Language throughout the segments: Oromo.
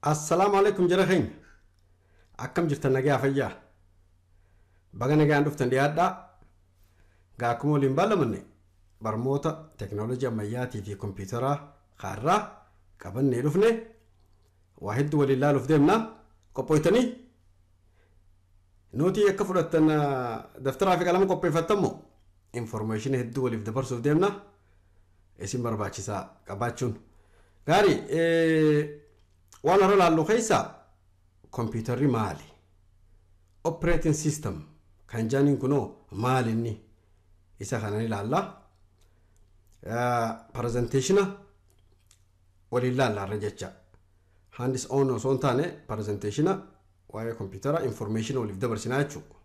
Assalaamu alaikum jara keenya. Akkam jirtan nagaa fayyaa? Baga nagaan dhuftan dhiyaadhaa. Gaa akkuma waliin baalamanne barmoota teekinooloojii ammayyaatii fi kompiitaraa kaarraa qabannee dhufne waa hedduu waliin laaluuf deemna. Qophooytanii? Nuti akka fudhattan daftaraa fi qalama qopheeffattammoo information hedduu waliif dabarsuuf deemna. Isin barbaachisaa qabaachuun. Gaarii waan har'a laallu keessaa kompiitarri maali? Operating system kan jaaniin kunoo maali inni? Isa kana ilaalla. Presentation waliin laalla har'a jecha. Hands on osoo hin taane presentation waa'ee kompiitara information waliif dabarsinaa jechuudha.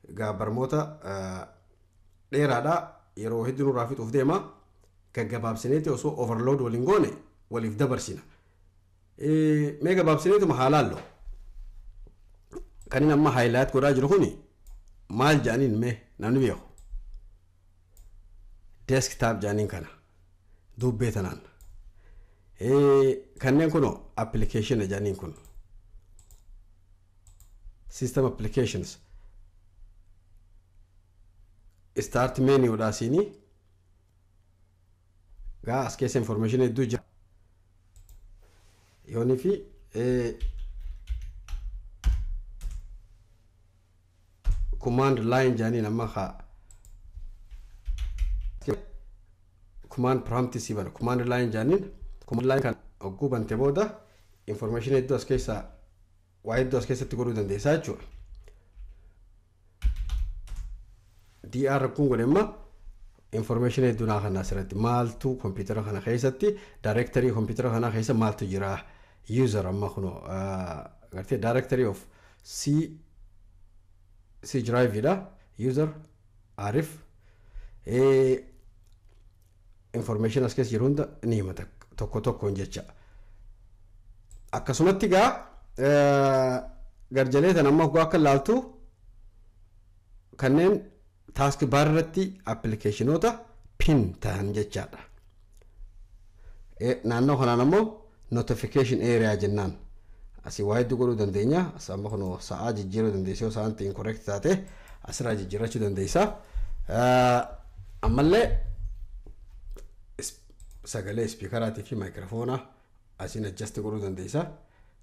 Egaa barmoota dheeraadhaa yeroo hedduu nurraa fixuuf deema. Gaggabaabsineeti osoo overload waliin goone waliif dabarsina. Mee gabaabsineetuma haa laallu. Kan inni amma highlight godhaa jiru kuni maal jedhaniin mee namni beeku? Desktop jedhaniin kana dubbee tanaan. Kanneen kunoo application jedhaniin kun. System applications. Start menu dhaa siinii. Gaa as keessa information hedduu jira. Yoonii fi command line jedhaniin amma haa command prompt si bana command line jedhaniin command line kan hogguu bante booda information hedduu as keessa waa hedduu as keessatti godhuu dandeessaa jechuudha. DR kun godhe amma information hedduu naa kana asirratti maaltu kompiitara kana keessatti directory kompiitara kana keessa maaltu jira user amma kunoo gartee directory of C drive dha user arif information as keessa jiru hunda ni himata tokko tokkoon jecha. Akkasumatti gaa garjalee tan amma akka laaltu kanneen task bar irratti appilikeeshinoota pin ta'an jechaadha. Naannoo kanaan ammoo notification area jennaan. Asii waa hedduu godhuu dandeenya. As amma kun sa'aa jijjiiruu dandeessa yoo sa'aan incorrect taate asirraa jijjiirachuu dandeessa. Ammallee sagalee spiikaraatii fi maayikiroofoona asiin adjust godhuu dandeessa.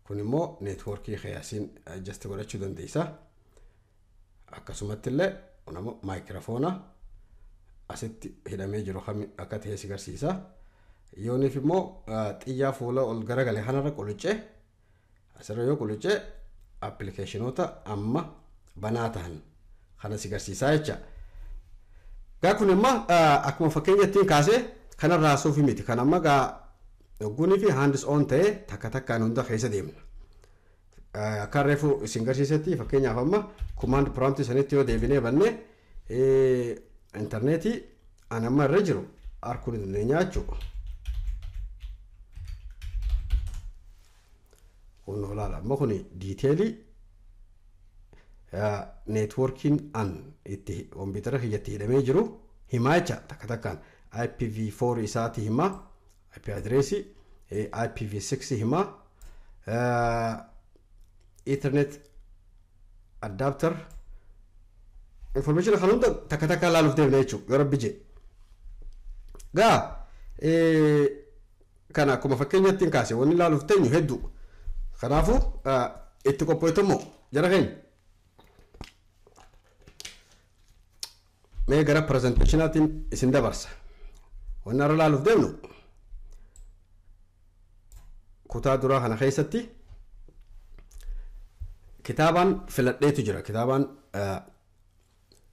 Kun immoo neetwoorkii kee asiin adjust godhachuu dandeessa. Akkasumatti illee kun ammoo maayikiroofoona asitti hidhamee jiru akka ta'e si agarsiisa. Yooniif immoo xiyyaa fuula ol garagalee kanarra quluccee asirra yoo quluccee appilikeeshinoota amma banaa ta'an kana si agarsiisaa jecha. Gaa kun immoo akkuma fakkeenyattiin kaasee kanarraa haasuufi miti. Kan amma gaa hogguunii fi hands on ta'ee takka takkaan hunda keessa deemna. Akka reefu isin agarsiisetti fakkeenyaaf amma command prompt sanitti yoo deebinee banne intarneetii an amma irra jiru arguu ni dandeenya jechuudha. Kun olaala amma kun diiteelii neetwoorkiin an itti kompiitara kiyyatti hidhamee jiru himaa jecha takka takkaan IPv4 isaati himaa IP adreesii IPv6 himaa Ethernet adapter information kan hunda takka takka laaluuf deemna jechuudha yoo rabbi jee. Gaa kana akkuma fakkeenyatti hin kaase wanni laaluuf teenyu hedduu. Kanaafuu itti qopheeffatammoo jara keenya. Mee gara presenteeshinaatiin isin dabarsa. Wanni har'a laaluuf deemnu kutaa duraa kana keessatti kitaabaan filadheetu jira. Kitaabaan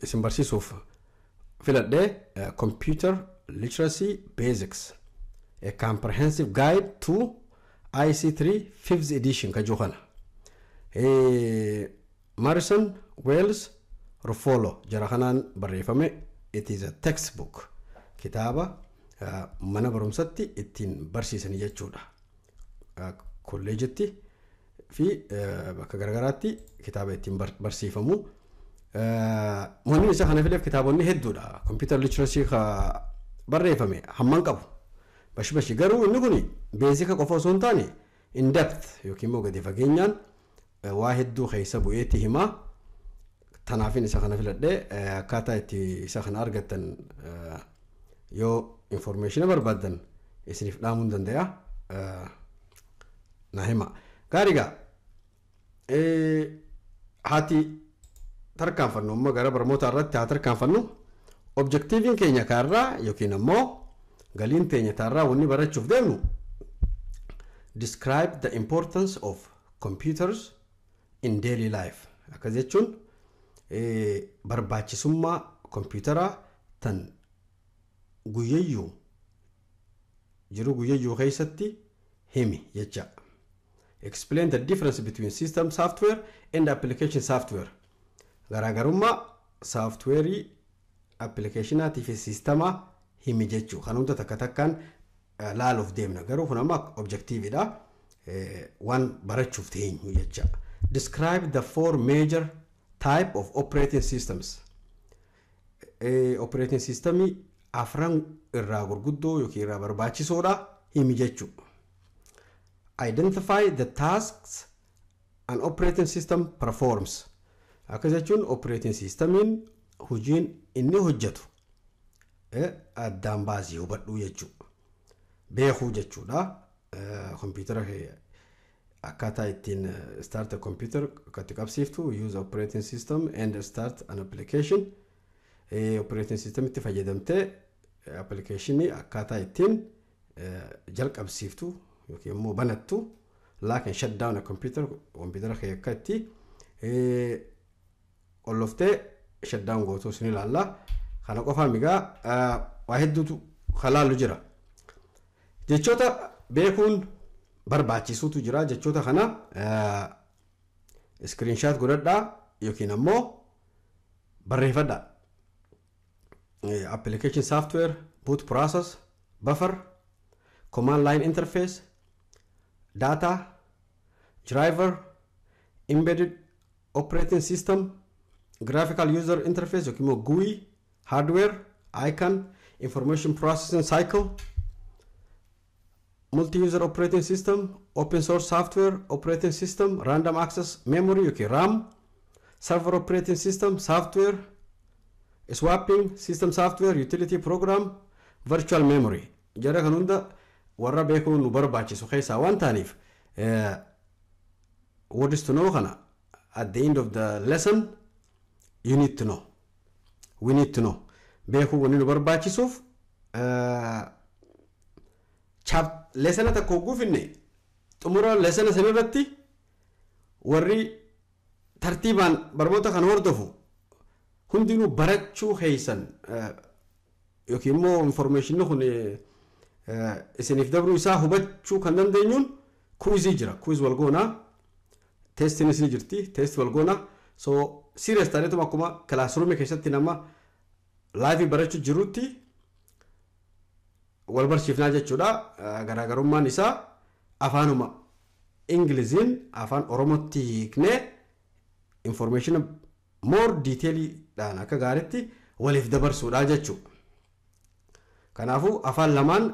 isin barsiisuuf filadhee Computer Literacy Basics A Comprehensive Guide to IC3 5th Edition ka jiru kana. Marrison Wells Ruffolo jara kanaan barreeffame. It is a textbook. Kitaaba mana barumsatti ittiin barsiisanii jechuudha. Kolleejitti fi bakka garagaraatti kitaaba ittiin barsiifamu. Wanni isa kana fileef kitaabonni hedduudha. Computer literacy barreeffame hamman qabu. Bashi bashi garuu inni kun beesika qofa osoo hin taane In depth yookiin immoo gadi fageenyaan waa hedduu keessa bu'eetti himaa. Tanaafin isa kana filadhee. Akkaataa itti isa kana argattan yoo information barbaaddan isiniif dhaamuu hin danda'a. Na hima. Gaariigaa haati tarkaanfannu, amma gara barnoota irratti haa tarkaanfannu. Objectiviin keenya kaarraa yookiin ammoo galiin teenya taarraa wanni barachuuf deemnu describe the importance of computers in daily life. Akkas jechuun barbaachisummaa kompiitaraa tan guyyayyuu jiru guyyayyuu keessatti himi jecha. Explain the difference between system software and application software. Garaagarummaa softwareii applicationaatii fi siistamaa himi jechuu. Kan hunda takka takkaan laaluuf deemna. Garuu kun amma objectiveidha. Waan barachuuf teenyu jecha. Describe the four major type of operating systems. Operating systemii afran irraa gurguddoo yookiin irraa barbaachisoodha himi jechuu. Identify the tasks an operating system performs. Akkas jechuun operating systemiin hojiin inni hojjetu addaan baasii hubadhuu jechuu. Beekuu jechuudha. Kompiitara akkaataa ittiin start a computer akka itti qabsiiftu, use operating system and start an application. Operating system itti fayyadamtee applicationii akkaataa ittiin jalqabsiiftu yookiin immoo banattu, lock and shut down a computer, kompiitara kee akka itti qolloftee shut down gootu isin ilaalla. Kana qofaa migaa, waa hedduutu kalaallu jira. Jechoota beekuun barbaachisuutu jira. Jechoota kana screenshot godhadhaa yookiin ammoo barreeffadhaa. Application software, boot process, buffer, command line interface, data, driver, embedded operating system, graphical user interface yookiin immoo GUI, hardware, icon, information processing cycle, multi-user operating system, open source software, operating system, random access memory yookiin RAM, server operating system, software, swapping, system software, utility program, virtual memory. Jara kan hunda warra beekuun nu barbaachisu keessaa waan ta'aniif, words to know kana at the end of the lesson you need to know. We need to know. Beekuu wanni nu barbaachisuuf, lessona tokko hogguu finne, xumura lessona sanirratti warri tartiibaan barnoota kan hordofu hundinuu barachuu keeysan yookiin immoo informationni kun isiniif dabruu isaa hubachuu kan dandeenyuun quizii jira. Quiz wal goonaa, testiinis ni jirti, test wal goonaa. So serious taaneetuma akkuma classroomii keessatti nama liveii barachuu jirutti wal barsiifnaa jechuudha. Garaagarummaan isaa afaanuma Ingiliziin afaan Oromootti hiiknee information more detailiidhaan akka gaariitti waliif dabarsuudha jechuudha. Kanaafuu afaan lamaan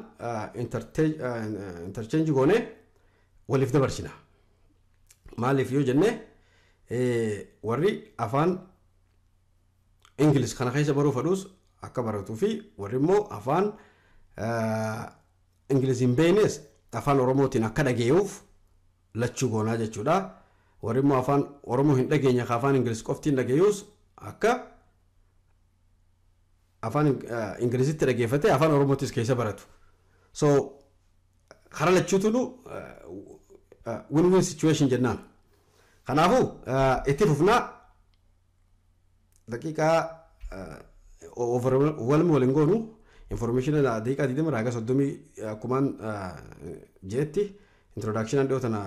interchange goonee waliif dabarsina. Maaliif yoo jenne, warri afaan Ingilis kana keessa baruu fedhus akka baratuu fi warri immoo afaan Ingiliz hin beeknes afaan Oromootiin akka dhageeyuuf lachuu goonaa jechuudha. Warri immoo afaan Oromoo hin dhageenye ka afaan Ingiliz qoftiin dhageeyus akka afaan Ingilizitti dhageeffatee afaan Oromootis keessa baratu. So karaa lachuutu win-win situation jennaan. Kanaafuu itti fufnaa, daqiiqaa overwhelm waliin goonu, information daqiiqaa 20 raaga 30 akkumaan jeetti, introduction dhiyoo tana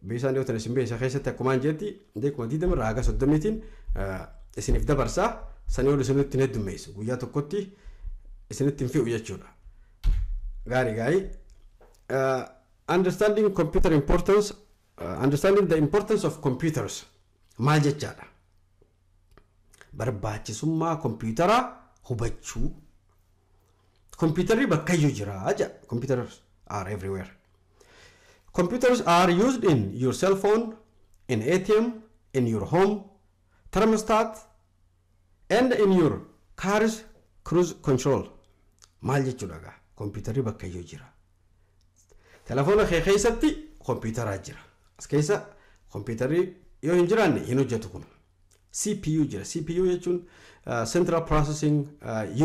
beeksisaan dhiyoo tana isin beeksisa keessatti akkumaan jeetti daqiiquma 20 raaga 30tiin isiniif dabarsaa. Sanii ol isinitti hin heddummeessu, guyyaa tokkotti isinitti hin fe'u jechuudha. Gaarii gaarii. Understanding computer importance, understanding the importance of computers maal jechaadha? Barbaachisummaa kompiitaraa hubachuu. Kompiitarri bakkayyuu jira jedha. Computers are everywhere. Computers are used in your cell phone, in ATM, in your home, thermostat, and in your car's cruise control. Maal jechuudha gaa? Kompiitarri bakka iyyuu jira. Telefoona kee keessatti kompiitaraa jira. As keessa kompiitarri yoo hin jiraanne hin hojjetu kun. CPU jira. CPU jechuun Central Processing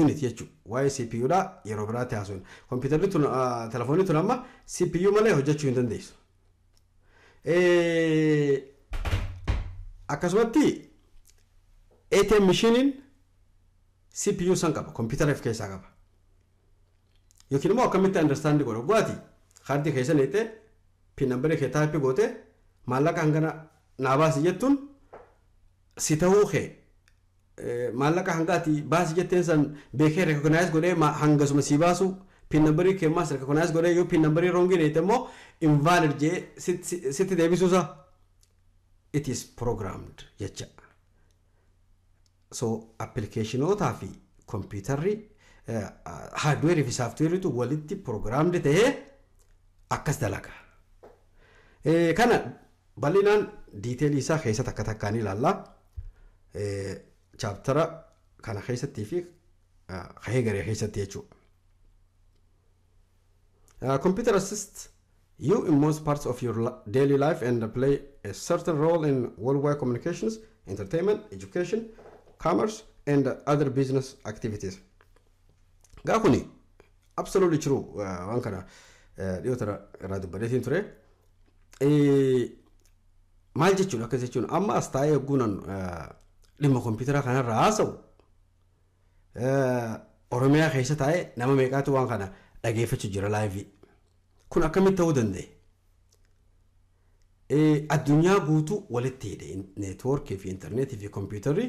Unit jechuudha. Waa'ee CPU dha yeroo biraatti haasofna. Kompiitarri tun, telefoonni tun amma CPU malee hojjechuu hin dandeessu. Akkasumatti ATM machine CPU san qaba. Kompiitara of keessaa qaba. Yookiin immoo akkamitti understand godha? Gooti kaardii keessa neexee PIN number kee type goote, maallaqa hangana naa baasi jettuun, si ta'uu kee, maallaqa hangaati baasi jetteen san beekee recognize godhee hangasuma si baasu, PIN number kee ammas recognize godhee, yoo PIN number wrong neete immoo invalid jee sitti deebisuusa, it is programmed jecha. So applicationootaa fi kompiitarri, hardware fi softwaretu walitti programmed ta'ee akkas dalaga. Kana bal'inaan detailii isaa keessa takka takkaan ilaalla. Chaptera kana keessattii fi kahee garee keessatti jechuudha. Computer assists you in most parts of your daily life and play a certain role in worldwide communications, entertainment, education, commerce, and other business activities. Gaa kuni absolutely true, waan kana dhiyoota irraa dubbadeetiin ture. Maal jechuudha akkas jechuun? Amma as taa'ee yogguunan dhimma kompiitara kanarraa haasa'u, Oromiyaa keessa taa'ee nama meeqaatu waan kana dhageeffachuu jira live. Kun akkamitti ta'uu danda'e? Addunyaa guutuu walitti hidhe networkii fi intarneetii fi kompiitarri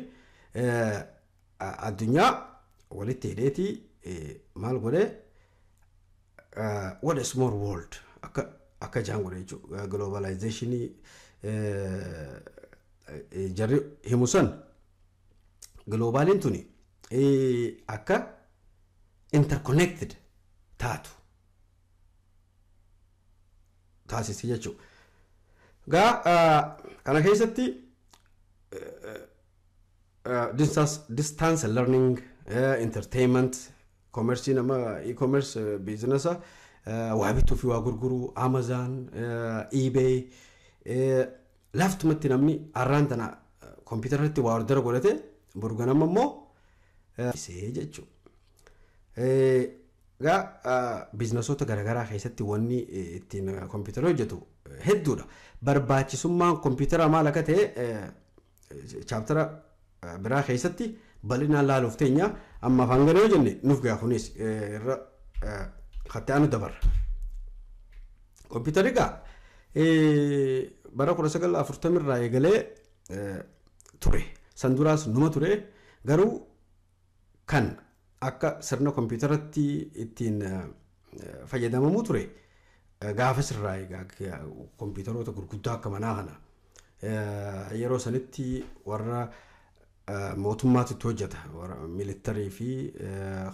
addunyaa walitti hidheetii maal godhee, what a small world akka jaan godhe jechuudha. Globalizationii jarri himu san, globaliin tuni akka interconnected taatu taasise jechuudha. Gaa kana keessatti distance learning, entertainment, commerce, nama e-commerce business, waa bituu fi waa gurguruu, Amazon, eBay, laftumatti namni har'aan tana kompiitara irratti waa order godhate, boru ganama immoo isee jechuudha. Gaa businessoota garaagaraa keessatti wanni ittiin kompiitara hojjetu hedduudha. Barbaachisummaan kompiitara maal akka ta'e chaptera biraa keessatti bal'inaan laaluuf teenya. Amma afaan gara yoo jenne nuuf gaa kunis irra katti aanu dabarra. Kompiitarri gaa bara 1940 irraa eegalee ture. San duraas numa ture, garuu kan akka sirna kompiitaratti ittiin fayyadamamuu ture gaafa sirraa egaa kompiitaroota gurguddaa akka manaa kana yeroo sanitti warra mootummaatu itti hojjeta, warra military fi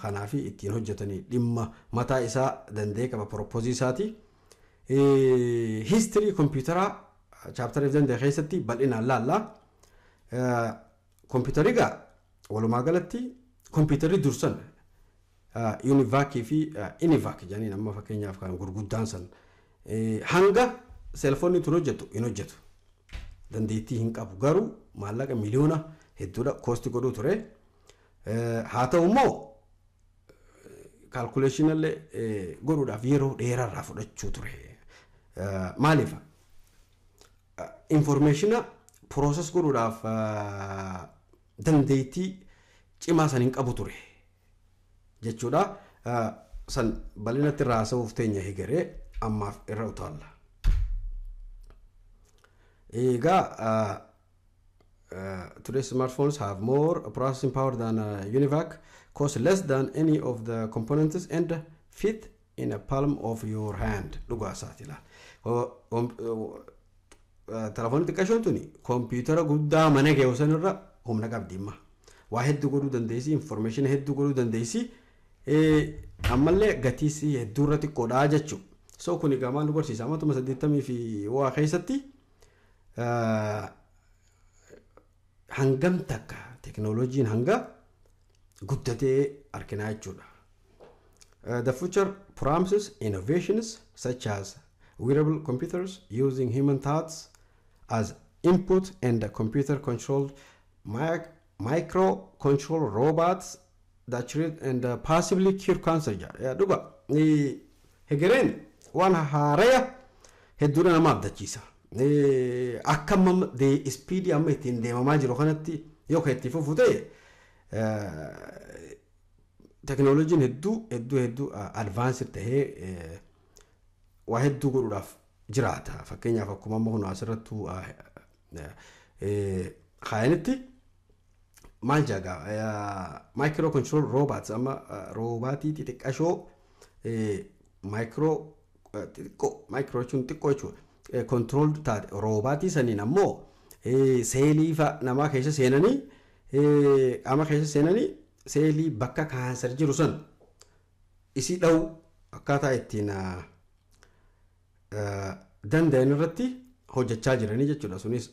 kanaa fi ittiin hojjetanii dhimma mataa isaa danda'ee qaba, purposeii isaati. History kompiitaraa chapterii danda'e keessatti bal'inaan laalla. Kompiitarri egaa walumaa galatti kompiitarri dursan UNIVACii fi ENIAC jedhaniin, amma fakkeenyaaf kan gurguddaan san hanga cellphoneni tun hojjetu hin hojjetu. Dandeettii hin qabu, garuu maallaqa miliyoona hedduudha cost godhuu ture. Haa ta'u immoo calculationallee godhuudhaaf yeroo dheeraarraa fudhachuu ture. Maaliif? Informationa process godhuudhaaf dandeettii cimaa san hin qabu ture jechuudha. San bal'inatti irraa haasa'uuf teenya hegeree, ammaaf irra utaalla. Egaa today's smartphones have more processing power than UNIVAC, cost less than any of the components and fit in a palm of your hand. Dhugaa isaati ilaala. Telefoonni xiqqashoon tuni kompiitara guddaa mana kee sanirra humna qabdi imma. Waa hedduu godhuu dandeessi, information hedduu godhuu dandeessi. Ammallee gatiis hedduu irra xiqqoodha jechuudha. So kun egaa maal nu barsiisa? Amatuma 80 fi waa keessatti hangam takka teknooloojiin hanga guddatee arginaa jechuudha. The future promises innovations such as wearable computers using human thoughts as input and computer controlled micro control robots that treat and possibly cure cancer. Yaa dhuga, hegereen waan haaraya hedduudha nama abdachiisa. Akka amma speedii amma ittiin deemamaa jiru kanatti yoo kan itti fufu ta'e, teknooloojiin hedduu hedduu hedduu advanced tahee waa hedduu godhuudhaaf jiraata. Fakkeenyaaf, akkuma amma kun asirrattuu kaayanitti maal jaagaa, micro control robots, amma roobaatii xixiqqashoo, micro xixiqqoo, micro jechuun xiqqoo jechuudha. Control taate roobaatii saniin ammoo seelii namaa keessa seenanii, qaama keessa seenanii, seelii bakka cancer jiru san isii dha'u akkaataa ittiin danda'an irratti hojjechaa jiranii jechuudha. Sunis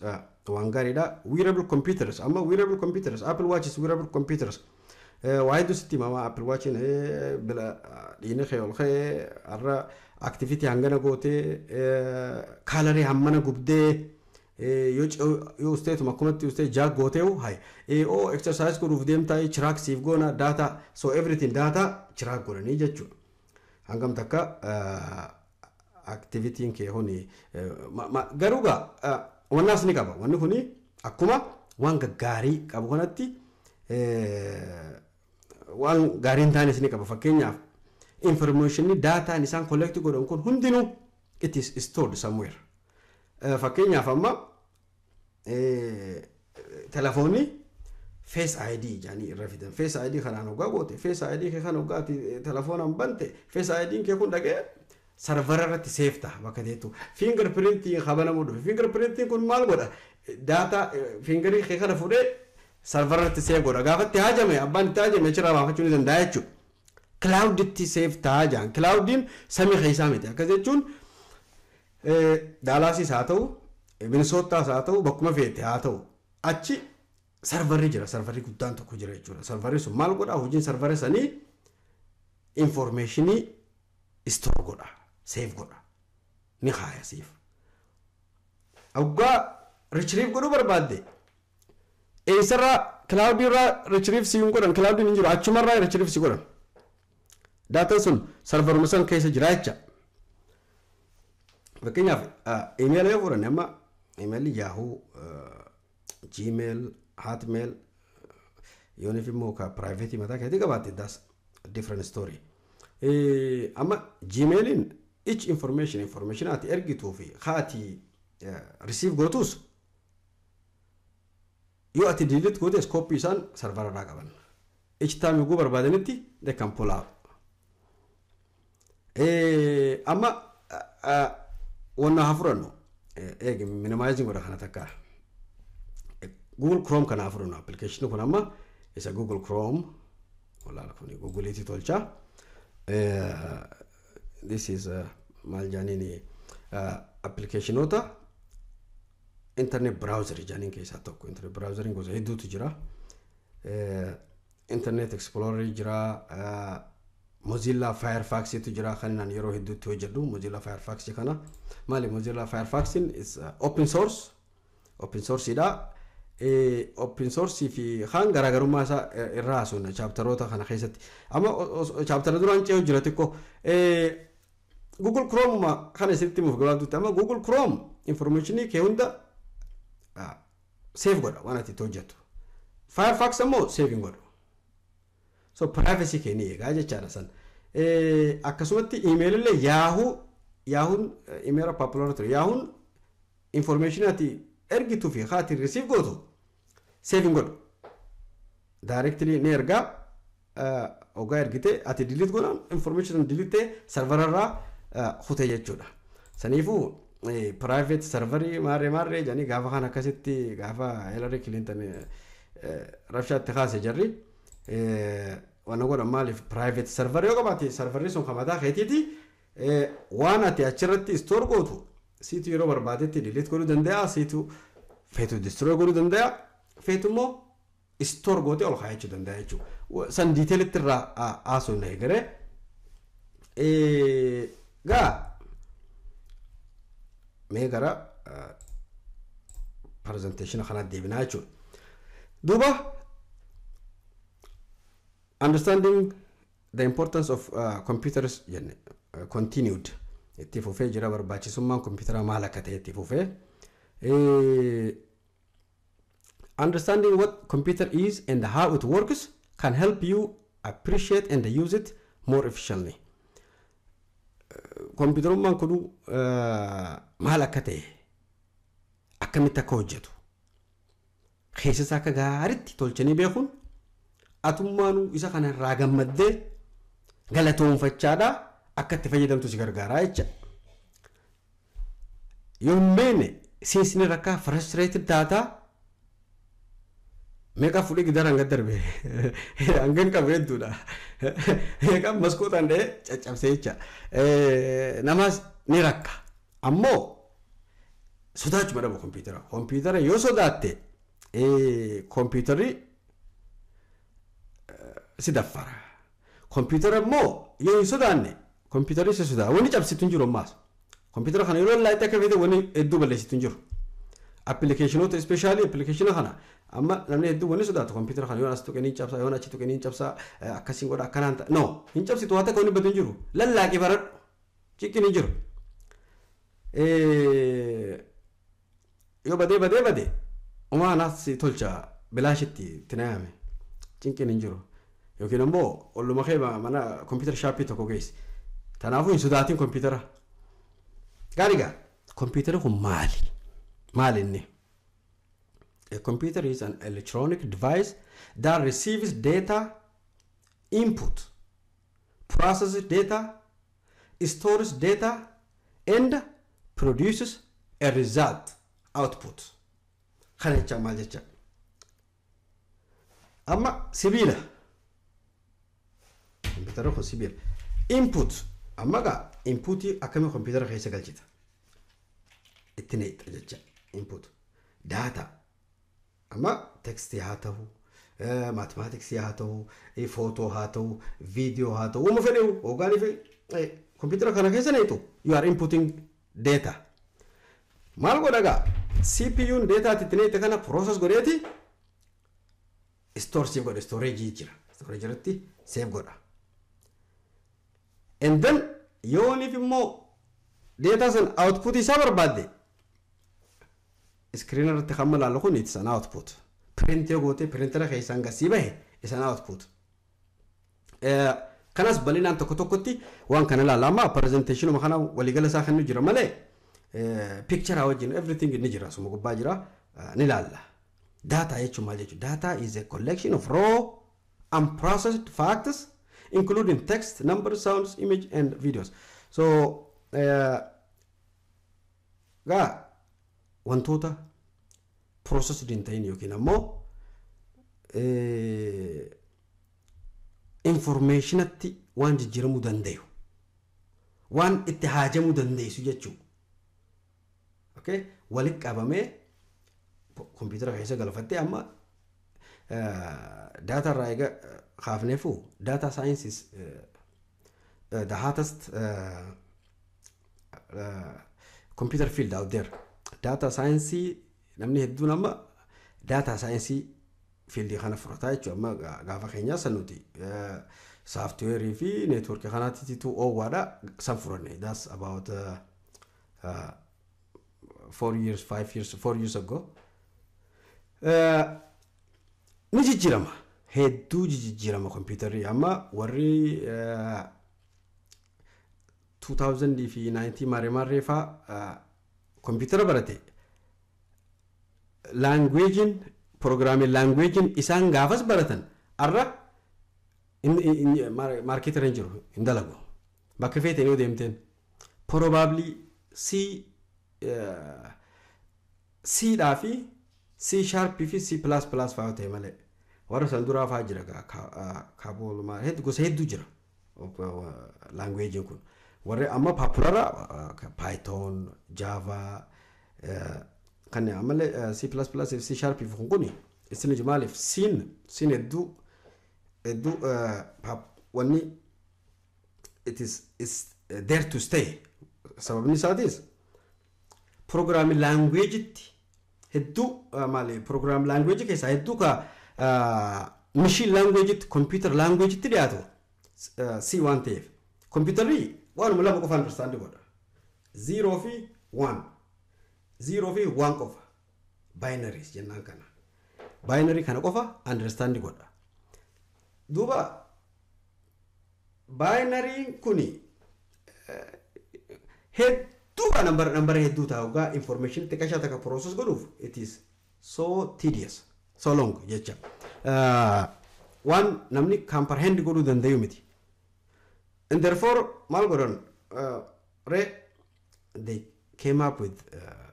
waan gaariidha. Wearable computers, amma wearable computers, Apple Watches, wearable computers waa hedduu sitti himama. Apple Watchin dhiigni kee ol ka'ee, har'a activity hangana gootee, calorie hammana gubdee, yoo usteetuma akkumatti ustee jaag gooteewu hay oo exercise godhuuf deemtaa, track siif goona data, so everything data track godhanii jechuudha. Hangam takka activityn kee kuni garuu gaa wannaas ni qaba. Wanni kuni akkuma waan gaggaarii qabu kanatti waan gaarii hin taanes ni qaba. Fakkeenyaaf, informationni dataan isaan collect godhan kun hundinuu it is stored somewhere. Fakkeenyaaf, amma telefoonni Face ID jedhanii irra fidan. Face ID kanaan hoggaa goote, Face ID kee kan hoggaati telefoonaan bante, Face ID kee kun dhaqee servera irratti save ta'a bakka teettu. Finger printiin kabanamuu dhufe. Finger printiin kun maal godha? Data fingerii kee kana fuudhee servera irratti save godha. Gaafa itti haajame, abbaan itti haajame achirraa baafachuu ni danda'a jechuudha. Clouditti save ta'a jedhan. Cloudiin samii keessaa miti. Akkas jechuun Daalaasiis haa ta'u, Minisootaas haa ta'u, bakkuma feete haa ta'u, achi serverri jira. Serverri guddaan tokko jira jechuudha. Serverri sun maal godha? Hojiin servera sanii informationii store godha, save godha, ni kaaya siif. Hoggaa retrieve godhuu barbaadde eessarraa? Cloudii irraa retrieve si hin godhan. Cloudiin hin jiru, achumarraa retrieve si godhan. Dataan sun serveruma san keessa jira jecha. Fakkeenyaaf, imeela yoo fudhanne, amma imeelli Yahoo, Gmail, Hotmail, yooniif immoo ka privateii mataa keetii qabaatte, that's different story. Amma Gmailiin each information ati ergituu fi haati receive gootus, yoo ati delete gootes, copy isaan servera irraa qaban. Each time yogguu barbaadanitti they can pull out. Amma wanna haa fudhannu, eegi, minimizing godha kana takka. Google Chrome kana haa fudhannu. Application kun amma isa Google Chrome walaala kun Googleetti tolcha. This is maal jaaniin, applicationoota internet browser jaaniin keessaa tokko. Internet browseriin gosa hedduutu jira. Internet Explorer jira, Mozilla Firefoxitu jira, kan inni yeroo hedduutti hojjedhu Mozilla Firefox kana. Maali Mozilla Firefoxin? Is open source, open sourceidha. Open source fi kan garaagarummaa isaa irraa haasofna chapteroota kana keessatti. Amma chaptera duraan ce'u jira xiqqoo. Google Chrome kana isinitti himuuf gabaabdutti, amma Google Chrome informationii kee hunda save godha waan ati itti hojjettu. Firefox ammoo save hin godhu. So privacy kee ni eegaa jechaadha san. Akkasumatti emailillee Yahoo, Yahoon emaila popular ture. Yahoon information ati ergituu fi haati receive gootu save hin godhu. Directly ni ergaa. Ogaa ergite ati delete godhan, information delete serverarraa kute jechuudha. Saniifuu private serverii maarree maarree jedhanii gaafa kan akkasitti gaafa Hillary Clinton rabshaatti kaase, jarri waan godhan maaliif private server yoo qabaate, serverri sun kan mataa keetiiti. Waan ati achirratti store gootu siitu yeroo barbaadetti delete godhuu danda'a, siitu feetu destroy godhuu danda'a, feetu immoo store gootee ol kaayachuu danda'a jechuudha. San detailitti irraa haasofna eegalee. Gaa mee gara presentation kanaatti deebinaa jechuudha. Duuba, understanding the importance of computers jenne, continued itti fufee jira. Barbaachisummaan kompiitara maal akka ta'e itti fufee. Understanding what computer is and how it works can help you appreciate and use it more efficiently. Kompiitarummaan kun maal akka ta'e, akkamitti akka hojjetu, keessa isaa akka gaariitti tolchanii beekuun atummaanuu isa kana irraa gammaddee galatoonfachaadha akka itti fayyadamtu si gargaaraa jecha. Yoo hin beekne seensni rakkaa frustrated taataa. Meeqa fuudhee gidaara hanga darbe hangan qabu hedduudha. Meeqa maskootaan dhahee caccabsee jecha. Namaas ni rakka. Ammoo sodaachuma dhabu kompiitara. Kompiitara yoo sodaatte kompiitarri si daffara. Kompiitara immoo yoo hin sodaanne kompiitarri si sodaa. Wanni cabsitu hin jiru ammaas. Kompiitara kana yeroo laayittii akka feete wanni hedduu balleessitu hin jiru. Appilikeeshinoota, especially appilikeeshina kana, amma namni hedduu wanni sodaatu kompiitara kana yoon as tuqe ni cabsaa, yoon achi tuqe ni cabsaa, akkasiin godha, akkanaan ta'a. No, hin cabsitu. Waa takka wanni badu hin jiru. Lallaaqii baradhu. Ciqqin hin jiru. Yoo badee badee badee umaa anaas tolcha, bilaashitti itti nayame, cinqin hin jiru. Yookiin immoo olluma kee mana kompiitara shop tokko geessi. Kanaafuu hin sodaatin kompiitara. Gaarii gaa, kompiitara kun maali? Maali inni? A computer is an electronic device that receives data input, processes data, stores data, and produces a result output. Kana jecha maal jecha? Amma sibiila. Kompiitara kun sibiila. Input amma gaa inputii akkamii kompiitara keessa galchita? Itti neexa jecha input. Data amma tekstii haa ta'u, mathematicsii haa ta'u, footoo haa ta'u, viidiyoo haa ta'u, uuma fedhe hoogaanii fi kompiitara kana keessa neetu, you are inputting data. Maal godha gaa? CPU'n data itti neete kana process godheeti store siif godha, storage jira. Storage irratti save godha. And then yooniif immoo data san output isaa barbaadde, screen irratti kan ilaallu kun it's an output. Print yoo goote printera keessaan gasii bahe is an output. Kanas bal'inaan tokko tokkotti waan kana ilaalla. Amma presentationuma kana waliigala isaa kennu jira malee picture wajjin everything ni jira, suma gubbaa jira, ni ilaalla. Data jechuun maal jechuudha? Data is a collection of raw unprocessed facts including text, numbers, sounds, image and videos. So gaa wantoota processed hin ta'in yookiin ammoo informationatti waan jijjiiramuu danda'u, waan itti haajamuu dandeessu jechuudha. Okay? Walitti qabamee kompiitara keessa galfattee. Amma data irraa eega kaafneefu, data science is the hottest computer field out there. Data science, namni hedduun amma data science fieldii kana fudhataa jechuudha. Amma gaafa keenyaa san nuti softwareii fi networkii kanaatti oowwaadha san fudhanne. That's about 4 years, 5 years, 4 years ago. Ni jijjiirama. Hedduu jijjiirama kompiitarri. Amma warri 2000 fi 90 maarree maarree faa kompiitara barate, languageiin, programming languageiin isaan gaafas baratan arra marketira hin jiru, hin dalagu. Bakka feeteen yoo deemteen probably C, C dhaa fi C# fi C++ fa'aa ta'e malee. Warra san duraa fa'aa jira, COBOL, gosa hedduu jira languageiin kun. Warri amma popular Python, Java, kan ammallee C++ fi C Sharp fi kun kuni isin maaliif siin hedduu hedduu wanni it is there to stay. Sababni isaatis programming language hedduu maali program language keessaa hedduu ka machine language computer language itti dhiyaatu C waan ta'eef computerri waanuma lama qofa understand godha, 0 fi 1, 0 fi 1 qofa, binaries jennaan. Kana binary kana qofa understand godha. Duuba binary kuni hedduu ka nambara hedduu ta'a hoggaa information xiqqashaa takka process godhuuf it is so tedious, so long jecha waan namni comprehend godhuu dandayu miti. And therefore maal godhan re? They came up with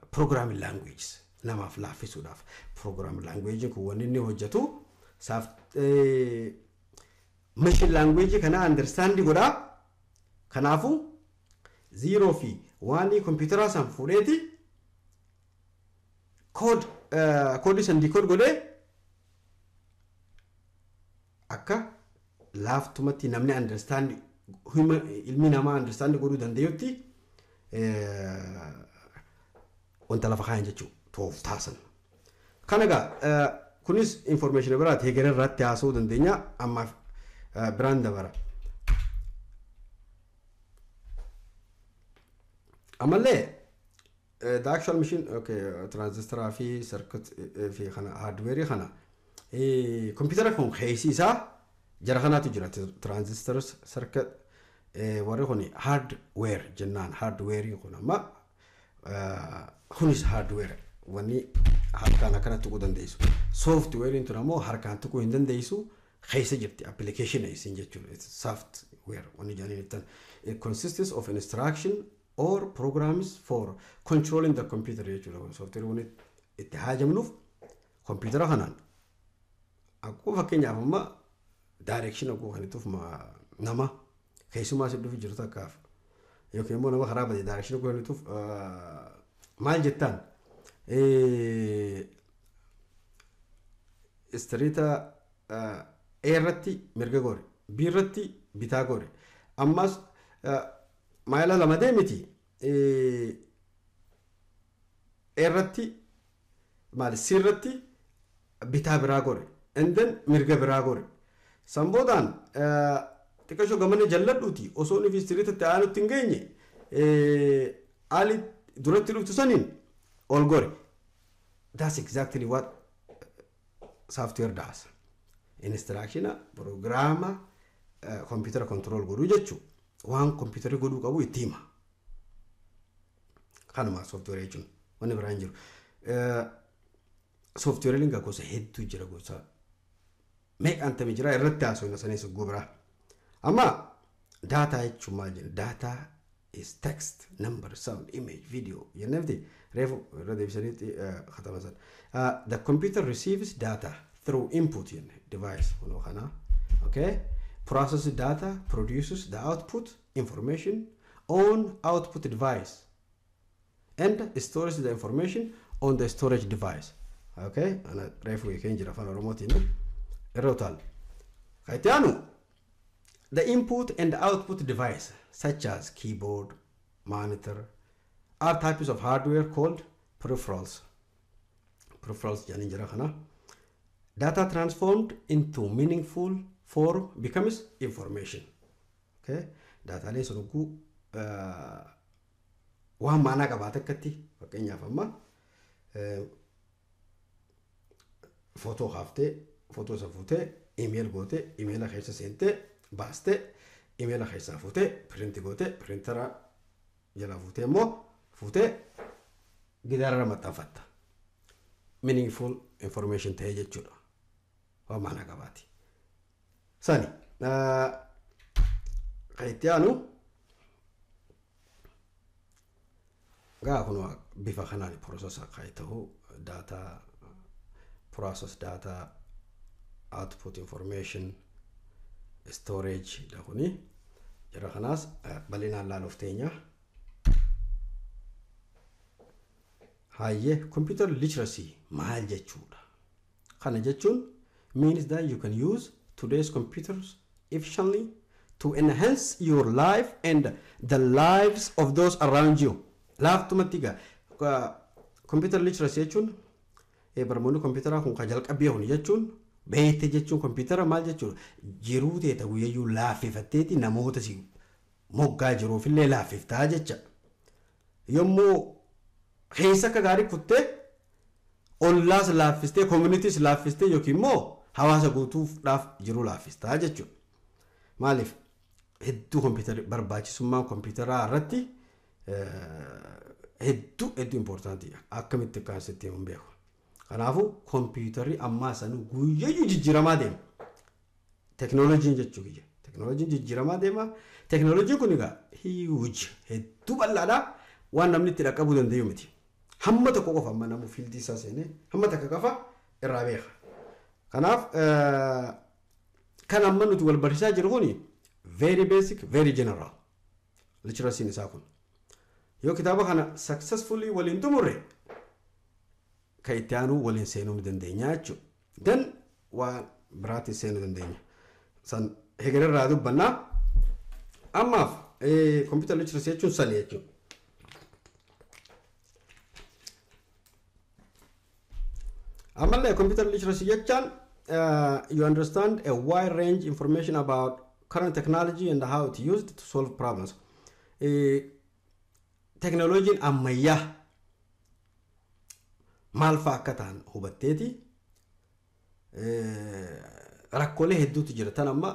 programming languages namaaf laaffisuudhaaf. Programming language kun wanni inni hojjetu saaf machine language kana understand godhaa. Kanaafuu 0 fi 1 kompiitaraa san fuudheeti code koodii san decode godhee akka laaftumatti namni understand ilmi namaa understand godhuu danda'utti wanta lafa kaayan jechuudha tooftaa san. Kana egaa kunis information biraati, hegeree irratti haasa'uu dandeenya, ammaaf biraan dabara. Ammallee the actual machine, okay, transistor fi circuit fi kana hardware kana kompiitara kun keessi isaa jara kanaatu jira, transistors, circuit, warri kun hardware jennaan. Hardware kun amma kunis hardware wanni harkaan akkana tuquu dandeessu. Software tun ammoo harkaan tuquu hin dandeessu, keessa jirti, application isin jechuudha. Software wanni jedhanii ittan it consists of instruction or programs for controlling the computer jechuudha. Software wanni itti haajamnuuf kompiitara kanaan akkuma fakkeenyaaf amma direction akkuma kanituuf nama keessumaa si dhufi jiru takkaaf yookiin immoo nama karaa bade direction akkuma kanituuf maal jettaan, streeta A irratti mirga gore, B irratti bitaa gore, ammas maayila 2 deemiti A irratti maali C irratti bitaa biraa gore and then mirga biraa gore, san boodaan xiqqashoo gamana jalladhuuti osoo inni fi streetatti aanutti hin geenye haali duratti dhuftu saniin ol gore. That's exactly what software does. Instruction programa computer control godhuu jechuu, waan computer godhuu qabu itti hima. Kanuma software jechuun, wanni biraa hin jiru. Software linga gosa hedduu jira, gosa meeqaan tamii jira, irratti haasofna sanis biraa. Amma data jechuun maal jenna? Data is text, number, sound, image, video jennee miti reefu irra deebisaniitti katama san. The computer receives data through input jenne device kunoo kana. Okay? Processes data, produces the output information on output device and stores the information on the storage device. Okay? Ana reefu hiikeen jira afaan Oromootiin irra utaal. Kan itti aanu the input and output device such as keyboard, monitor are types of hardware called peripherals. Peripherals jedhanii jira kana. Data transformed into meaningful form becomes information. Okay? Daataaleen sun hogguu waan maanaa qabaate akkatti fakkeenyaaf amma footoo kaaftee footoo isa fuutee email gootee emaila keessa seentee baastee emaila keessaa fuutee print gootee printera jala fuutee immoo fuutee gidaararra maxxanfatta. Meaningful information ta'ee jechuudha. Waan maanaa qabaati. Sani kan itti aanu gaa kun bifa kanaan process kan ta'u data process, data, output information, storage dha kuni. Jara kanaas bal'inaan laaluuf teenya. Hayyee, computer literacy maal jechuudha? Kana jechuun means that you can use today's computers efficiently to enhance your life and the lives of those around you. Laaftumatti egaa computer literacy jechuun, barnoonni kompiitaraa kun kan jalqabee kun jechuun, beekte jechuun kompiitara maal jechuudha? Jiruu teeta guyyayyuu laaffifatteeti namoota si moggaa jiruufillee laaffiftaa jecha. Yommuu keessa akka gaarii kuttee ollaas laaffistee, communityis laaffistee, yookiin immoo hawaasa guutuudhaaf jiruu laaffistaa jechuudha. Maaliif hedduu kompiitara barbaachisummaan kompiitaraa irratti hedduu hedduu important, akkamitti akka asitti hin beeku. Kanaafuu kompiitarri ammaa sanuu guyyayyuu jijjiiramaa deema. Teknooloojiin jechuu kiyya. Teknooloojiin jijjiiramaa deema. Teknooloojiin kun egaa huge, hedduu bal'aadha. Waan namni itti dhaqqabuu danda'u miti. Hamma tokko qofa amma namu field isaa seenee hamma takka qofa irraa beeka. Kanaaf kan amma nuti wal barsiisaa jiru kuni very basic, very general literacy'n isaa kun. Yoo kitaaba kana successfully waliin xumurre, kan itti aanu waliin seenuu ni dandeenya jechuudha. Then waan biraatti seenuu dandeenya. San hegererraa dubbannaa. Ammaaf computer literacy jechuun sani jechuudha. Ammallee computer literacy jechaan you understand a wide range information about current technology and how it used to solve problems. Teknooloojiin ammayyaa maal fa'a akka ta'an hubatteeti, rakkoolee hedduutu jira tan amma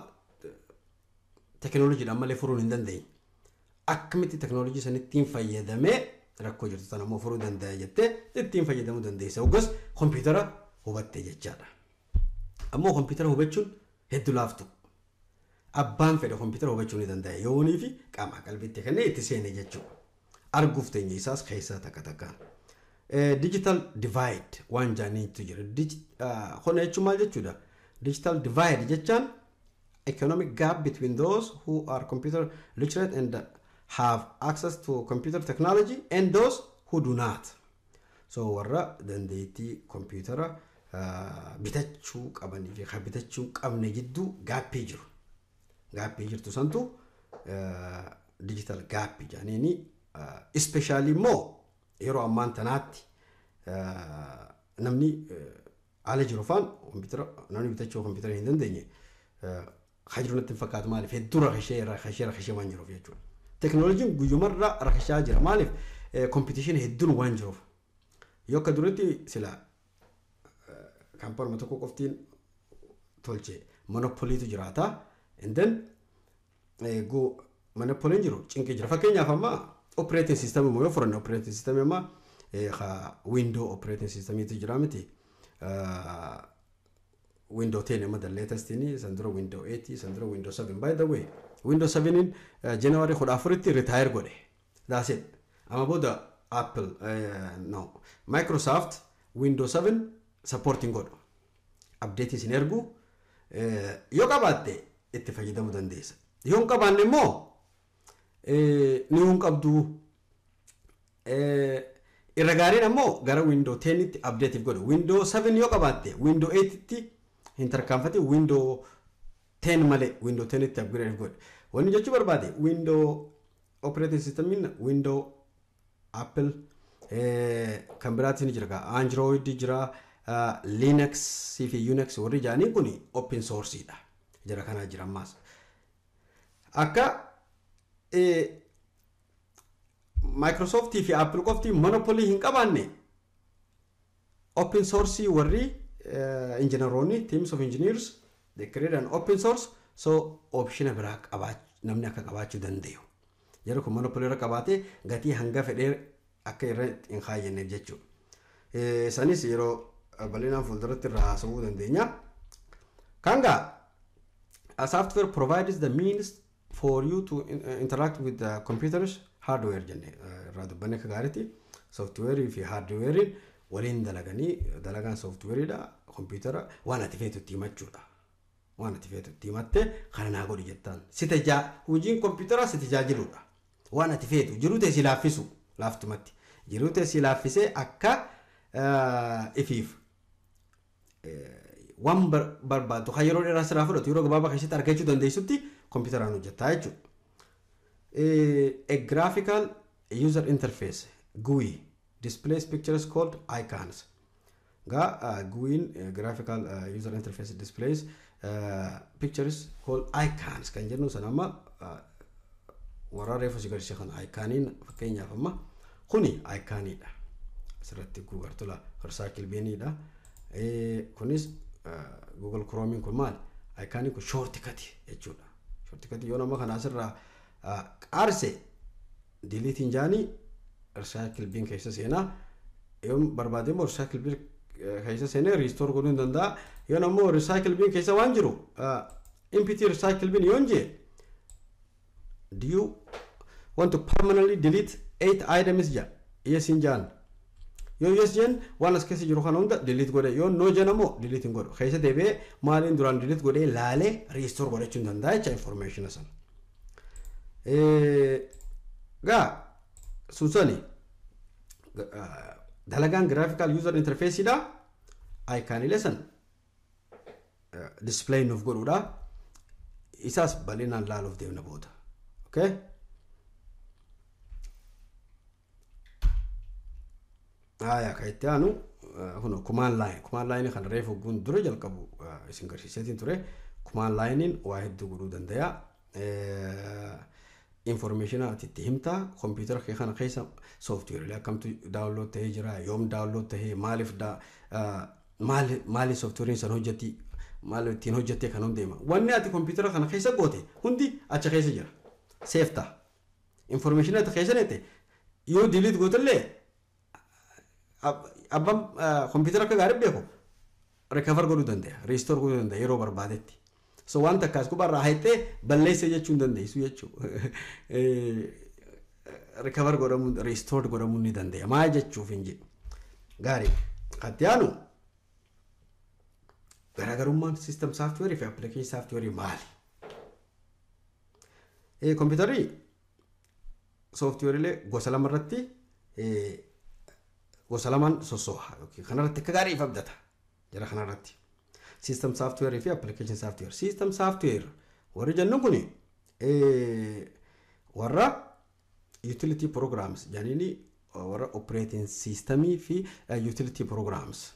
teknooloojiidhaan malee furuun hin dandeenye. Akkamitti teknooloojii sanittiin fayyadamee rakkoo jirtu tan ammoo furuu danda'a jettee ittiin fayyadamuu dandeessa. Hoggas kompiitara hubatte jechaadha. Ammoo kompiitara hubachuun hedduu laaftu. Abbaan fedhe kompiitara hubachuu ni danda'a yoonii fi qaama qalbiitti kennee itti seene jechuudha. Arguuf teenya isaas keessaa takka takkaan. Digital divide waan jaaniitu jira. Kana jechuun maal jechuudha? Digital divide jechaan economic gap between those who are computer literate and have access to computer technology and those who do not. So warra dandeettii kompiitara bitachuu qabanii fi kan bitachuu qabne jidduu gapii jiru. Gapii jirtu santu digital gap jedhaniini, especially immoo yeroo ammaan tanaatti namni haala jiru faan kompiitara namni bitachuu kompiitara hin dandeenye haa jiru natti hin fakkaatu. Maaliif hedduu rakashee rakashee rakashee waan jiruuf jechuudha. Teknooloojiin guyyumarraa rakashaa jira. Maaliif competition hedduun waan jiruuf. Yoo akka duritti sila kaampaanuma tokko qoftiin tolche monopolytu jiraata. And then monopolyn jiru cinqii jira. Fakkeenyaaf amma operating system immoo yoo fudhanne, operating system amma Window operating systemiitu jira miti. Window 10 amma the latest ini, san dura Window 8, san dura Window 7. By the way, Window 7 January 14tti retire godhe. That's it. Amma booda Apple, no, Microsoft Window 7 supporting godhu. Update isin ergu yoo qabaatte itti fayyadamuu dandeessa. Yoo hin qabaanne immoo ni hin qabdu. Irra gaariin ammoo gara Window 10tti update godhu. Window 7 yoo qabaatte Window 8tti hin tarkaanfate, Window 10 malee Window 10tti upgrade godhe. Wanni jechuu barbaade, Window operating systemiin Window, Apple, kan biraatti ni jira, Android jira, Linux fi Unix warri jaaniin kun open source dha. Jara kanaa jira ammaas. Akka Microsoft fi Apple qofti monopoly hin qabaanne, open source warri engineeroonni, teams of engineers, they create an open source, so option biraa namni akka qabaachuu danda'u. Yeroo kun monopoly irra qabaate gatii hanga fedhee akka irra hin kaayyanneef jechuudha. Sanis yeroo bal'inaan fuulduratti irraa haasa'uu dandeenya. Kanga a software provides the means for you to interact with the computers hardware jenne irraa dubbanne akka gaariitti. Software fi hardware waliin dalaganii, dalagaan softwareedha kompiitara waan ati feetu itti himachuudha. Waan ati feetu itti himattee kana naa godhi jettaan. Si hojiin kompiitaraa si tajaajiluudha. Waan ati feetu jiruu ta'e si laaffisu laaftumatti. Jiruu ta'e si laaffisee akka ifiif waan barbaaddu kan yeroo dheeraa sirraa fudhatu yeroo gabaabaa keessatti argachuu dandeessutti kompiitaraan hojjettaa jechuudha. A graphical user interface, GUI, displays pictures called icons. Gaa GUIin, graphical user interface, displays pictures called icons kan jennu sana amma warra reefu si garsiise kana iconiin, fakkeenyaaf amma kuni iconiidha. Asirratti Google tola recycle biniidha. Kunis Google Chromein kun maali? Iconiin kun shortcut jechuudha. Shortcut yoo nama kana asirraa qaarse deletein jaanii recycle bin keessa seenaa. Yoo barbaade immoo recycle bin keessa seenee restore godhuu hin danda'a. Yoo ammoo recycle bin keessa waan jiru empty recycle bin yoon jee, "Do you want to permanently delete eight items?" jaa. Yes hin jaan. Yoo yes jeen waan as keessa jiru kana hunda delete godhe. Yoo no jeen ammoo delete hin godhu. Keessa deebi'ee maaliin duraan delete godhee laalee restore godhachuu hin danda'a jecha information sana. Gaa sun sani dalagaan graphical user interface dha. Iconilee san display nuuf godhuudha. Isaas bal'inaan laaluuf deemna booda. Okay? Aya, kan itti aanu kun command line. Command line kan reefu guun dura jalqabu isin garsiiseetiin ture. Command line waa hedduu godhuu danda'a. Information ati itti himta kompiitara kee kana keessa software akkamtu download ta'ee jira, yoom download ta'ee, maaliif maali maali software san hojjetti, maal ittiin hojjettee kan hundeema. Wanni ati kompiitara kana keessa goote hundi achi keessa jira. Save ta'a. Information ati keessa neete yoo delete gootellee abbaan kompiitara akka gaarii beeku recover godhuu danda'a, restore godhuu danda'a yeroo barbaadetti. So waan takkaas gubaarraa haxxee balleessa jechuu hin dandeessu jechuudha. Recover godhamuu, restore godhamuu ni danda'a. Maal jechuuf hin jedhu. Gaarii. Katti aanu garaagarummaan system software fi application software maali? Kompiitarri softwareelee gosa lama irratti, gosa lamaan sossooha yookiin kanarratti akka gaarii if abdata jara kanarratti. System software fi application software. System software warri jennu kuni warra utility programs jedhanii, warra operating systemii fi utility programs.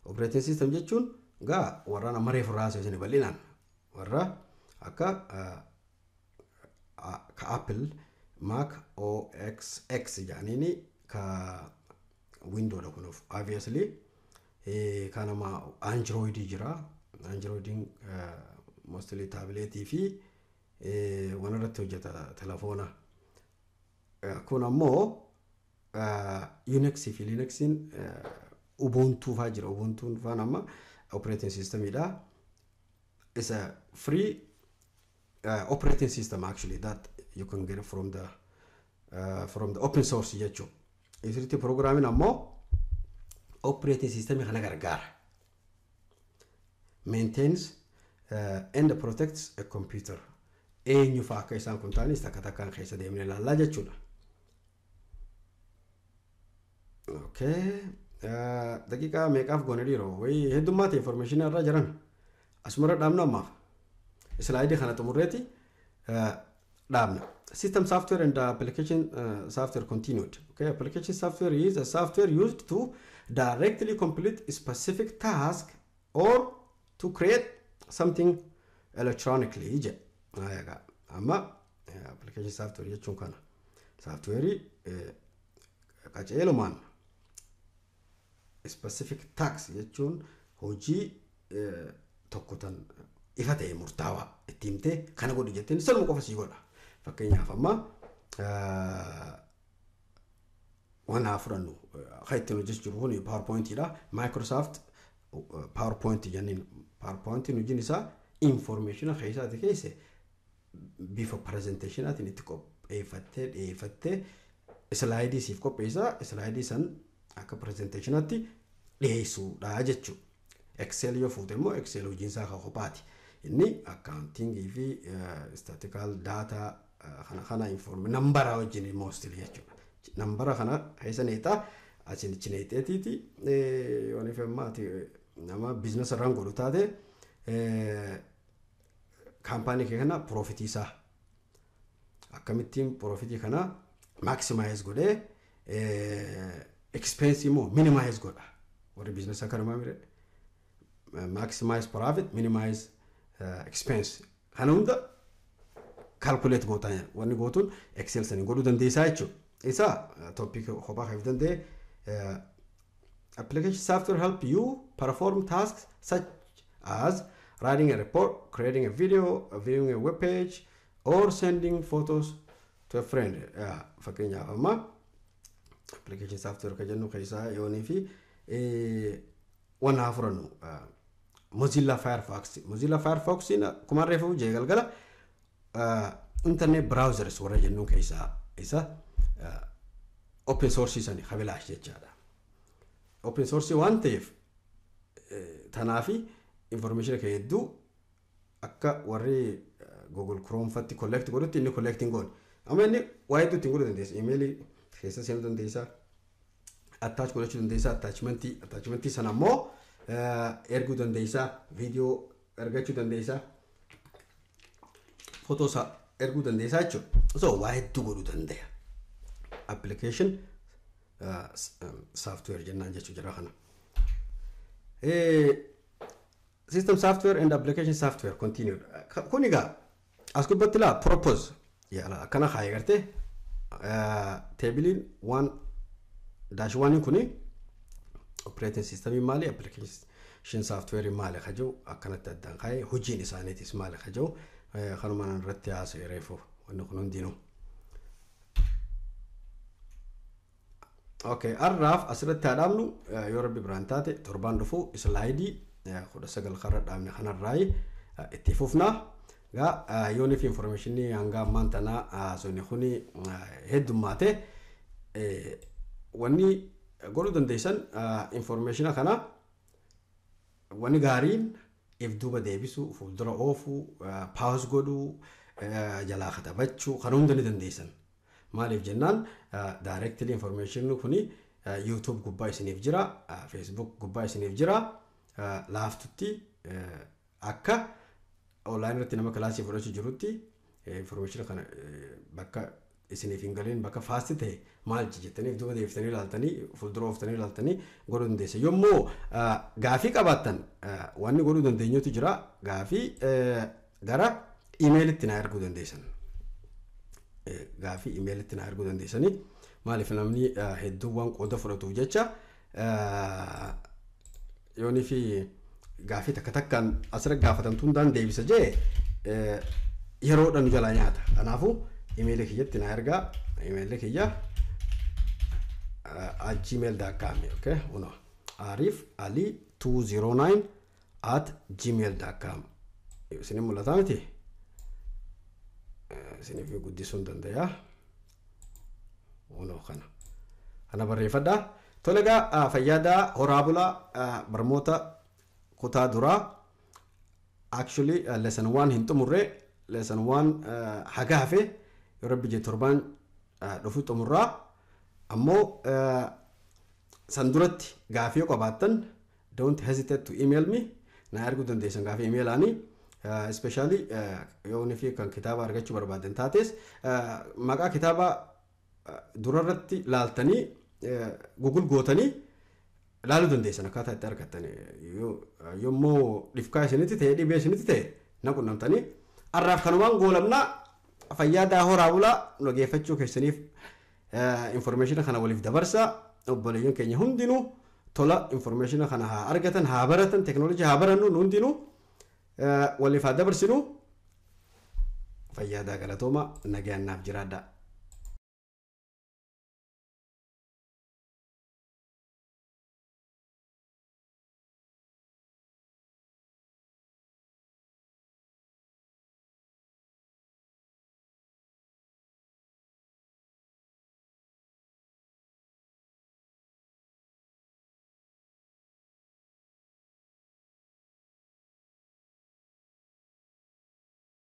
Operating system jechuun gaa warra nama reefu raasuu isin bal'inaan warra akka ka Apple Mac OS X jedhaniini, ka Windows dha kunuuf obviously, kan nama Android jira. Androidiin mostly tabletii fi waan irratti hojjeta, telefoona. Kun ammoo Unix fi Linuxiin Ubuntu faa jira. Ubuntuun faan amma operating systemidha. It's a free operating system actually that you can get from the open source jechuudha. Utility programming ammoo operating system kana gargaara. Maintains and protects a computer. Eenyu fa'aa akka isaan kun ta'anis takka takkaan keessa deemnee ilaallaa jechuudha. Okay. Daqiiqaa meeqaaf goone dhiiroo? Wayii heddummaata information irra jiran. Asumarra dhaabnu ammaaf. Slideii kana xumurreeti dhaabna. System software and application software continued. Okay, application software is a software used to directly complete a specific task or to create something electronically jedha. Egaa amma application software jechuun kana. Software qaceelumaan specific task jechuun hojii tokko tan ifa ta'e murtaawaa itti himtee kana godhi jetteen sanuma qofa sii godha. Fakkeenyaaf amma waan haa fudhannu, kan ittiin hojjechaa jiru kun PowerPointiidha. Microsoft PowerPoint jenneen. PowerPointiin hojiin isaa information keessaati keesse bifa presentationaatiin itti qopheeffattee dhiyeeffattee slideii siif qopheessa, slideii san akka presentationaatti dhiyeessuudha jechuudha. Excel yoo fuute immoo Excel hojiin isaa kan kophaati. Inni accountingii fi statistical data kana kana inform nambara wajjin mostly jechuudha. Nambara kana keessa neexaa achiin ichi neexeetiiti yoon ifemmaati nama business irraan godhu taate kaampaanii kee kana profitii isaa akkamittiin profitii kana maximize godhee expense immoo minimize godha. Warri business akkanumaa mire maximize profit, minimize expense kana hunda calculate gootaa wanni gootuun Excel sanii godhuu dandeessaa jechuudha. Isa topic kophaa kan danda'e. Application software help you perform tasks such as writing a report, creating a video, viewing a web page, or sending photos to a friend. Fakkeenyaaf amma application software kan jennu keessaa yoonii fi waan haa furannu Mozilla Firefox. Mozilla Firefox akkuma reefu jee galgala internet browsers warra jennu keessaa isa open source sani kabilaash jechaadha. Open source waan ta'eef tanaafi information kee hedduu akka warri Google Chrome fatti collect godhutti inni collect hin goone. Amma inni waa hedduu ittiin godhuu dandeessa. Emailii keessa seenuu dandeessa. Attach godhachuu dandeessa. Attachmentii sana immoo erguu dandeessa. Viidiyoo ergachuu dandeessa. Footoo isaa erguu dandeessa jechuudha. So waa hedduu godhuu danda'a. Application software jennaan jechuu jira kana. System software and application software continued. Kun egaa as gubbatti laa propose yaala akkana kaayee gartee tableiin 1-1 kuni operating system maali, application software maali ka jiru akkanatti addaan kaayee, hojiin isaaniitis maali ka jiru kanumaan irratti haasa'e reefu wanni kun hundinuu. Okay, har'aaf asirratti haa dhaabnu. Yoo rabbi biraan taate torbaan dhufu slideii 19 karra dhaabne kanarraa itti fufna. Gaa yoonii fi informationii hanga ammaan tanaa suni kuni heddummaate wanni godhuu dandeessan informationa kana wanni gaariin if duuba deebisuu, fuuldura oofuu, pause godhuu, jalaa katabachuu kan hunda ni dandeessan. Maaliif jennaan directly information kuni YouTube gubbaa isiniif jira, Facebook gubbaa isiniif jira, laaftutti akka online irratti nama kilaasii fudhachuu jirutti information kana bakka isiniif hin galiin bakka fast ta'e maal jettaniif duuba deebiftanii ilaaltanii fuuldura ooftanii ilaaltanii godhuu dandeessa. Yommuu gaafii qabaattan wanni godhuu dandeenyutu jira. Gaafii gara imeelitti na erguu dandeessan. Gaafii imeelitti na erguu dandeessanii maaliif namni hedduu waan qooda fudhatuuf jecha yoonii fi gaafii takka takkaan asirra gaafatamtu hundaan deebisa jee yeroodhaan nu jalaa nyaata. Kanaafuu imeelii kiyyatti na ergaa. Imeelii kiyya @gmail.com okay uno Arif Ali 209 @gmail.com isinin mul'ataa miti isiniif guddisuu hin danda'a. Uno kana barreeffadhaa. Tole egaa fayyadaa horaa bulaa. Barmoota kutaa duraa actually lesson 1 hin xumurre, lesson 1 haga hafe yoo rabbi jee torbaan dhufu xumurraa. Ammoo san duratti gaafii yoo qabaattan don't hesitate to email me, na erguu dandeessan gaafii emailaanii, especially yoo fi kan kitaaba argachuu barbaadan taates maqaa kitaaba durarratti laaltanii Google gootanii laaluu dandeessan akkaataa itti argattan. Yommuu dhifkaa isinitti ta'e, dhibee isinitti ta'e na qunnamtanii. Har'aaf kanumaan goolamnaa. Fayyaa horaa bulaa. Dhageeffachuu keessaniif information kana waliif dabarsaa. Obboleeyyan keenya hundinuu tola information kana haa argatan, haa baratan, teknoolojii haa barannu, nu hundinuu waliif haa dabarsinu. Fayyaa galatooma, nagaan naaf jiraadhaa.